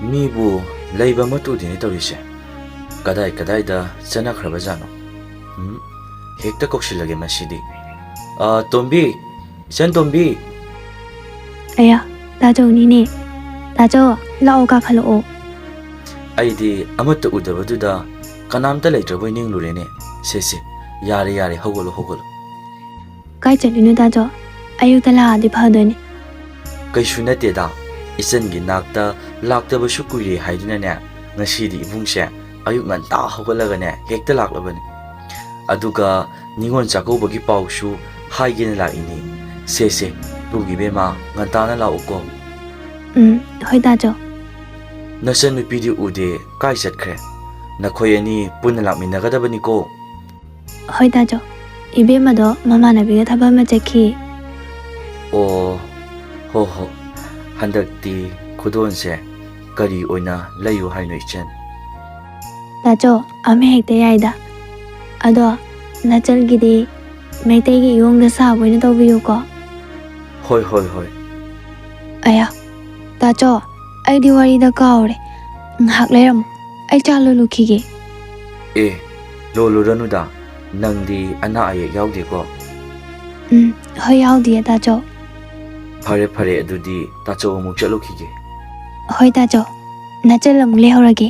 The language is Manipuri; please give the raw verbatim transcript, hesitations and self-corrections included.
ꯃꯤꯕꯨ ꯂꯩꯕ ꯑꯃꯠꯇ ꯎꯗꯦꯅꯦ ꯇꯧꯔꯤꯁꯦ꯫ ꯀꯗꯥꯏ ꯀꯗꯥꯏꯗ ꯆꯠꯅꯈ꯭ꯔꯕꯖꯥꯠꯅꯣ? ꯎꯝ, ꯍꯦꯛꯇ ꯀꯧꯁꯤꯜꯂꯒꯦ ꯃꯁꯤꯗꯤ꯫ ꯑ, ꯇꯣꯝꯕꯤ, ꯏꯆꯟ ꯇꯣꯝꯕꯤ꯫ ꯑꯌꯥ, ꯇꯥꯆꯧꯅꯤꯅꯦ꯫ ꯇꯥꯆꯧ, ꯂꯥꯛꯑꯣ, ꯀꯥꯈꯠꯂꯛꯑꯣ꯫ ꯑꯩꯗꯤ ꯑꯃꯠꯇ ꯎꯗꯕꯗꯨꯗ ꯀꯅꯥꯝꯇ ꯂꯩꯇ꯭ꯔꯕꯣꯏ ꯅꯤꯡꯂꯨꯔꯦꯅꯦ꯫ ꯁꯦ, ꯁꯦ, ꯌꯥꯔꯦ, ꯌꯥꯔꯦ, ꯍꯧꯒꯠꯂꯣ, ꯍꯧꯒꯠꯂꯣ꯫ ꯀꯥꯏ ꯆꯠꯂꯤꯅꯣ ꯇꯥꯆꯧ? ꯑꯌꯨꯛꯇ ꯂꯥꯛꯑꯗꯤ ꯐꯗꯣꯏꯅꯦ꯫ ꯀꯩꯁꯨ ꯅꯠꯇꯦꯗ, ꯏꯆꯟꯒꯤ ꯅꯥꯛꯇ ꯂꯥꯛꯇꯕꯁꯨ ꯀꯨꯏꯔꯦ ꯍꯥꯏꯗꯨꯅꯅꯦ, ꯉꯁꯤꯗꯤ ꯏꯕꯨꯡꯁꯦ ꯑꯌꯨꯛ ꯉꯟꯇꯥ ꯍꯧꯒꯠꯂꯒꯅꯦ ꯍꯦꯛꯇ ꯂꯥꯛꯂꯕꯅꯤ꯫ ꯑꯗꯨꯒ ꯅꯤꯉꯣꯜ ꯆꯥꯛꯀꯧꯕꯒꯤ ꯄꯥꯎꯁꯨ ꯍꯥꯏꯒꯦꯅ ꯂꯥꯛꯏꯅꯤ꯫ ꯁꯦ, ꯁꯦ, ꯇꯨꯒꯤ ꯏꯕꯦꯝꯃ, ꯉꯟꯇꯥꯅ ꯂꯥꯛꯎꯀꯣ꯫ ꯎꯝ, ꯍꯣꯏ ꯇꯥꯆꯧ꯫ ꯅꯆꯟꯅꯨꯄꯤꯗꯤ ꯎꯗꯦ, ꯀꯥꯏ ꯆꯠꯈ꯭ꯔꯦ? ꯅꯈꯣꯏ ꯑꯅꯤ ꯄꯨꯟꯅ ꯂꯥꯛꯃꯤꯟꯅꯒꯗꯕꯅꯤꯀꯣ꯫ ꯍꯣꯏ ꯇꯥꯆꯧ, ꯏꯕꯦꯝꯃꯗꯣ ꯃꯃꯥꯟꯅꯕꯤꯒ ꯊꯕꯛ ꯑꯃ ꯆꯠꯈꯤ꯫ ꯑꯣ, ꯍꯣ ꯍꯣ, ꯍꯟꯗꯛꯇꯤ ꯈꯨꯗꯣꯜꯁꯦ ꯀꯔꯤ ꯑꯣꯏꯅ ꯂꯩꯌꯨ ꯍꯥꯏꯅꯣ ꯏꯆꯟ? ꯇꯥꯆꯧ, ꯑꯃ ꯍꯦꯛꯇ ꯌꯥꯏꯗ꯫ ꯑꯗꯣ ꯅꯆꯜꯒꯤꯗꯤ ꯃꯩꯇꯩꯒꯤ ꯏꯌꯣꯡꯗ ꯁꯥꯕ ꯑꯣꯏꯅ ꯇꯧꯕꯤꯌꯨꯀꯣ꯫ ꯍꯣꯏ, ꯍꯣꯏ, ꯍꯣꯏ꯫ ꯑꯌꯥ, ꯇꯥꯆꯧ, ꯑꯩꯗꯤ ꯋꯥꯔꯤꯗ ꯀꯥꯎꯔꯦ꯫ ꯉꯥꯏꯍꯥꯛ ꯂꯩꯔꯝꯃꯨ, ꯑꯩ ꯆꯥ ꯂꯣꯜꯂꯨꯈꯤꯒꯦ꯫ ꯑꯦ, ꯂꯣꯜꯂꯨꯔꯅꯨꯗ, ꯅꯪꯗꯤ ꯑꯅꯥ ꯑꯌꯦꯛ ꯌꯥꯎꯗꯦꯀꯣ? ꯎꯝ, ꯍꯣꯏ, ꯌꯥꯎꯗꯤꯌꯦ ꯇꯥꯆꯧ꯫ ꯐꯔꯦ, ꯐꯔꯦ, ꯑꯗꯨꯗꯤ ꯇꯥꯆꯧ ꯑꯃꯨꯛ ꯆꯠꯂꯨꯈꯤꯒꯦ꯫ ꯍꯣꯏ ꯇꯥꯆꯧ, ꯅꯆꯜ ꯑꯃꯨꯛ ꯂꯩꯍꯧꯔꯒꯦ꯫